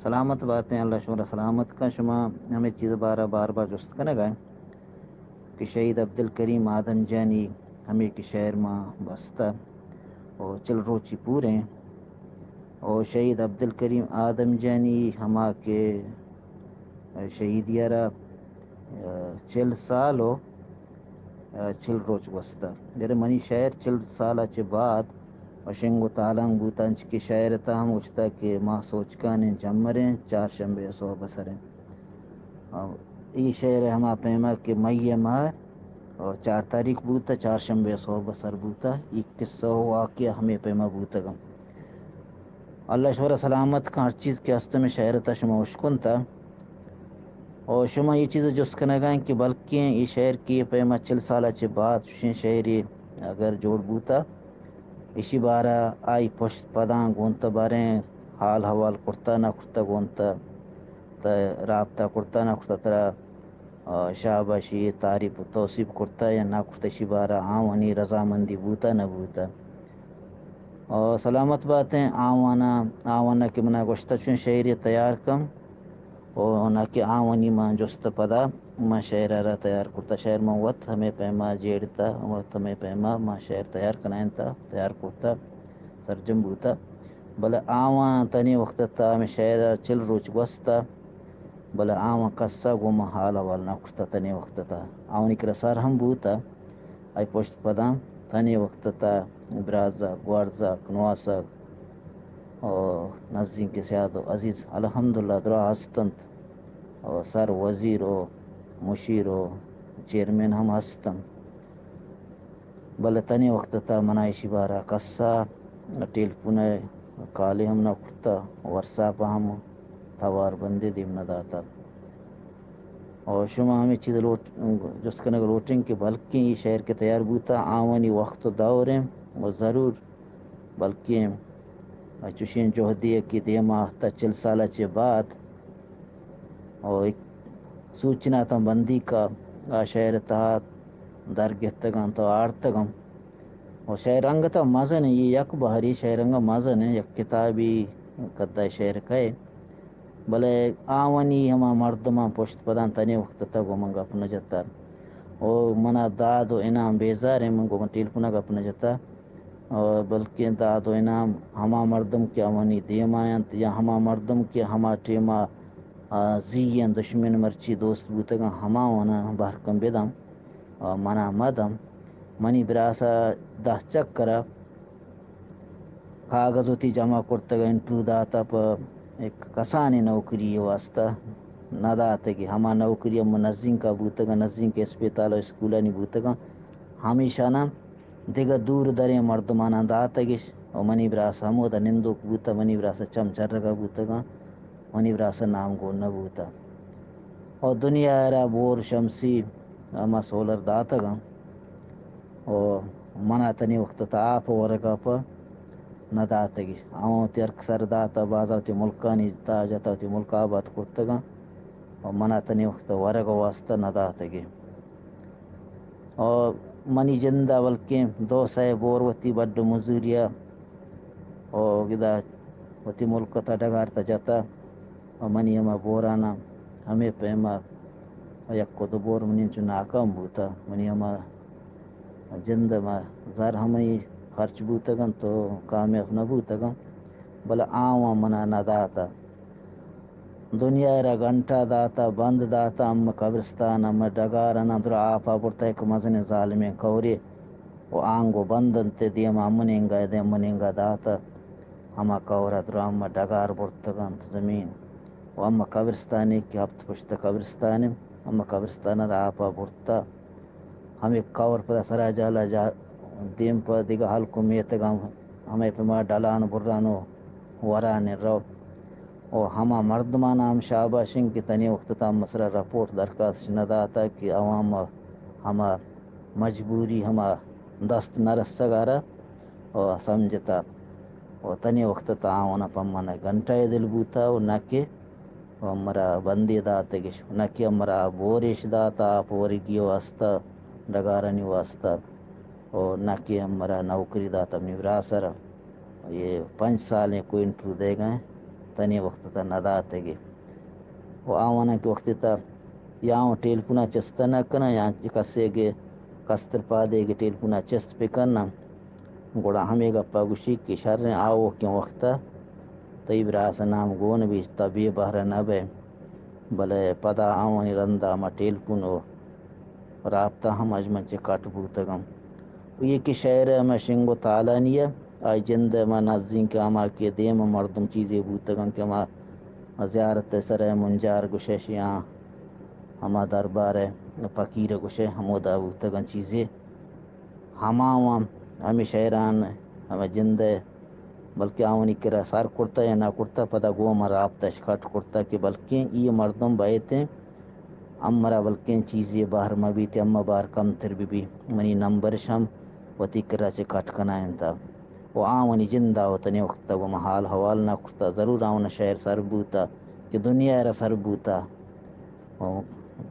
سلامت باتیں، اللہ شمارا سلامت کن۔ شما ہمے چیز بارا بار بار جست کنگا کہ شہید عبدالکریم آدم جانی ہمے کہ شعر ما بستہ و چل روچی پوریں، و شہید عبدالکریم آدم جانی ہما کہ شہیدی را چل سال و چل روچ گوستہ۔ گر منی شعر چل سال چہ بعد و شنگ و تالان بوتہ، انچ کہ شعر تہا ہم گوشتہ کہ ما سوچکانیں جمریں، چارشنبے ء سہب ء سریں۔ ای شعر ہما پیما کہ مئی ء ماہ چار تاریخ بوتہ، چارشنبے ء سہب ء سر بوتہ۔ ای قصہ و واقعہ ہمے پیما بوتگاں۔ اللہ شمارا سلامت کن، ہر چیز کہ ہست ہمے شعر تہا شما اشکنتہ۔ و شما یہ چیز جست کنگا کہ بلکیں یہ شعر کہ پیما چل سال چہ بعد چشیں شعری اگر جوڑ بوتا، اشی بارا آئی پشت پداں گونتا باریں حال حوال کرتا نہ کرتا، گونتا تا رابطہ کرتا نہ کرتا، ترا آ، شاباشی، تعریف و توصیف کرتا یا نہ کرتا، اشی بارا آوانی رضامندی بوتا نہ بوتا۔ آ، سلامت باتیں، آوانا، آوانا کہ منا گوشتا چون شعری تیار کم، و نہ کہ آوانی من جست پدا من شعر را تیار کرتا۔ شعر من وت ہمے پیما جیڑتا، وت ہمے پیما من شعر تیار کنائنتا، تیار کرتا، سرجم بوتا۔ بلے آوان تنی وقت تا ہمے شعر چل روچ گوستا، بلے آوان کسا گوں من حال حوال نہ کرتا تنی وقت تا۔ آوانی کرا سر ہم بوتا، آئی پشت پداں تنی وقت تا برازا، گوارزا، کنواسا، و نزینکیں سیاد و عزیز الحمدللہ درا ہستنت، و سر وزیر و مشیر و چیئرمین ہم ہستنت۔ بلے تنی وقت تا منا ایشی بارا کسا ٹیلیفون کالے ہم نہ کرتا، واٹساپ ہم توار بندی دیم نہ داتا۔ اور شما ہمیں چیز لوٹ، جست کنگ لوٹیں کہ بلکیں یہ شعر کے تیار بوتا، آوانی وقت و دور ہیں، و ضرور بلکیں چوشیں جہدے کہ دیما تا چل سال چہ بعد، و ایک سوچنا تا بندی کا آ شعر تہا در گہتگاں تو آرتگاں۔ و شعر انگتا مزن، یہ یک بہری شعر انگا مزن، یک کتابی قدہ شعر کئے۔ بلے آوانی ہما مردماں پشت پداں تنے وقت تا گوں من گپ نہ جتا۔ و منا داد و انعام بیزار ہیں، من گوں من ٹیلیفون گپ نہ جتا۔ و بلکیں داد و انعام ہما مردم کہ آوانی دیما انت یا ہما مردم کہ ہما ٹیما آ، زی انت، دشمن مرچی دوست بوتگاں، ہما ونا بہر کن بدم، آ، منا مدم۔ منی براسا دہ چکرا کاغذ وتی جمع کرتگ، انٹرویو داتا پہ یک کسانیں نوکری واسطہ نہ داتگی۔ ہما نوکری ہم نزینکا بوتگاں، نزینک اسپتال و اسکولانی بوتگاں، ہمیشانا دگہ دور دریں مردماناں داتگش و منی براس ہمودا نندوک بوتہ، منی براس چم چرگا بوتگاں، منی براس نام گون نہ بوتہ۔ و دنیا را بور شمسی ہما سولر داتگاں و منا تنی وقت تا آپ ورگا پہ نہ داتگش۔ آواں وتی ہرک سر داتہ، بازا وتی ملکانی تہا جتہ، وتی ملک آباد کرتگاں و منا تنی وقت ورگ واسطہ نہ داتگی۔ و منی جند ء بلکیں دو سئے بور وتی بڈ مزوری ء و گدا وتی ملک ء تہ ڈگار تہ جتہ و منی ہما بوراناں ہمے پیم ء یک و دو بور منی انچو ناکام بوتہ۔ منی ہما جند ء ما زر ہمے خرچ بوتگ انت و کامیاب نہ بوتگ انت، بلے آواں منا نہ داتہ۔ دنیا ء را گھنٹہ داتہ، بند داتہ، ہم قبرستان، ہم ڈگار اناں درا آپ ء برتہ، یک مزنیں ظالمیں کورے و آنگو بند انت، دیم ء منینگا، دیم منینگا داتہ، ہما کور ء درا ہم ڈگار برتگ انت زمین و ہم قبرستانے کہ ہپت پشت قبرستان انت، ہم قبرستان ء را آپ ء برتہ۔ ہمے کور پدا سرا جہلا جا دیم پہ دگہ ہلک و میتگاں ہمے پہ ما ڈلان و بران و وران رو۔ و ہما مردمانا ہم شاباش انت کہ تنی وقت تا مسرا رپورٹ درخواست نہ داتا کہ عوام ہما مجبوری ہما دست نہ رسگا را و سمجھتا و تنی وقت تا آوانا پہ من گھنٹہ دل بوتا و نہ کہ و مرا بندی داتگش، نہ کہ مرا بوریش داتا، آپ ورگی واسطہ، ڈگارانی واسطہ، و نہ کہ مرا نوکری داتا۔ منی براسر یہ پنچ سالیں کو انٹرویو دیگا ہیں، تنی وقت تا نداتگی۔ و آواناں کہ وقتی تا یا اوں ٹیلیفونا چست نہ کناں یا کسے کہ کستر پادے کہ ٹیلیفونا چست پہ کناں، گڑا ہمے گپا گوشی کہ شریں آوکیں وقتا تئی براس نام گون بیت، تا بے بہرہ نہ بئے، بلے پدا آوانی رندا ما ٹیلیفون و رابطہ ہم اژ من چہ کٹ بوتگاں۔ و یکے شئیر ء ہما شنگ و تالانی ء، آئی جند ء ہما نزینک ہما کہ دیم ء مردم چیزے بوتگاں کہ ہما زیارت ء سر ء منجار گوشش یا ہما دربار ء پکیر گوشے ہمودا بوتگاں چیزے۔ ہما ہم ہمے شئیران ہما جند ء بلکیں آوانی کرا سر کرتہ یا نہ کرتہ، پدا گوں ما رابطہ اش کٹ کرتہ کہ بلکیں اے مردم بئیتیں امرا بلکیں چیزے بہر مہ بیت، اما بہر کمتر بہ بی۔ منی نمبرش ہم وتی کرا چہ کٹ کنائینتہ و آوانی جندا وتنی وقتا گوں ما حال حوال نہ کرتہ۔ ضرور آونا شئیر سر بوتہ کہ دنیا ء را سر بوتہ۔ و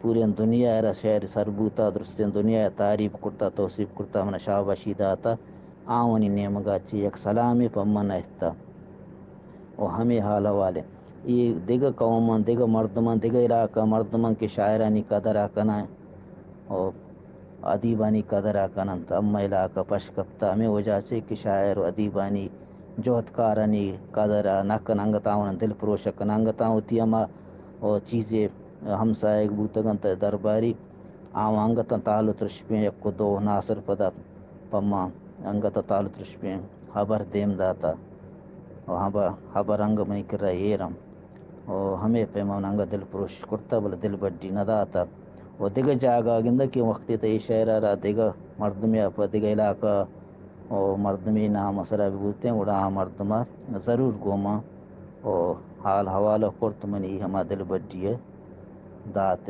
پوریں دنیا ء را شئیر سر بوتہ، درستیں دنیا ء تعریف کرتہ، توصیف کرتہ، منا شاباشی داتہ۔ آوانی نیمگا چہ یک سلامے پہ من نہ اہتہ۔ و ہمے حال حوالے اے دگہ قوماں، دگہ مردماں، دگہ علاقہ مردماں کہ شاعرانی قدر ء کناں و ادیبانی قدر ء کننت، اما علاقہ پش کپتہ ہمے وجہ چہ کہ شاعر و ادیبانی جہدکارانی قدر ء نہ کن، انگت آواناں دل پروش کن، انگت آ وتی ہما و چیزے ہمساہگ بوتگ انت درباری، آواں انگت تال و ترشپیں یک و دو ناصر پدا پہ ما انگت تال و ترشپیں ہبر دیم داتہ و ہبر، ہبر انگہ منی کرا ایر انت و ہمے پیما من انگہ دل پروش کرتہ بلے دل بڈی نہ داتہ و دگہ جاگہ گندہ کہ وقتی تہ اے شہر ء را دگہ مردمے ء پہ دگہ علاقہ و مردمے نام ء سرا بہ بوتیں گڑا آ مردم ء ضرور گوما و حال حوالہ کرت، منی ہما دل بڈی ء دات۔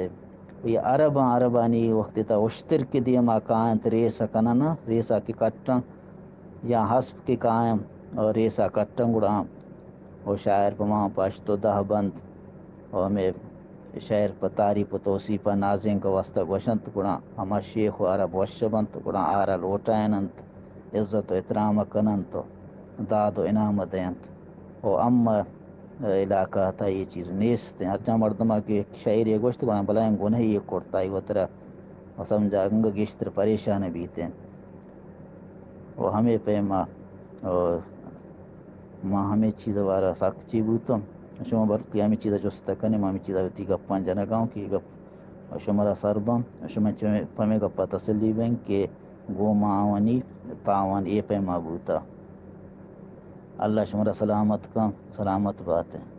و یہ عرباں، عربانی وقتی تا اشتر کہ دیما کاینت ریس کنن، ریسا کہ کٹن یا حسب کہ کاین و ریسا کٹن گڑا و شاعر پہ ما پشت و دہ بند و ہمے شعر پہ تعریف و توصیف ء نازینک ء واسطہ گوشنت گڑا ہما شیخ و عرب وش بنت گڑا آرا لوٹائیننت، عزت و احترام ء کننت و داد و انعام ء دینت و اما علاقہ تا یہ چیز نیست۔ ہر جا مردم کہ شعرے گوشت گڑا بلائیں گناہی کرتا ای وترا و سمجھا انگہ گیشتر پریشان بیتیں۔ و ہمے پیما و ما ہمے چیز وارا سک چی بوتم۔ شما بلکہ ہمے چیز جست کنے، ما ہمے چیز وتی گپاں جنگاؤں کہ گپ شمارا سر بم، شما چہ پمے گپا تسلی بیں کہ گوں ما آوانی تاوان اے پیما بوتا۔ اللہ شمارا سلامت کن، سلامت باتیں۔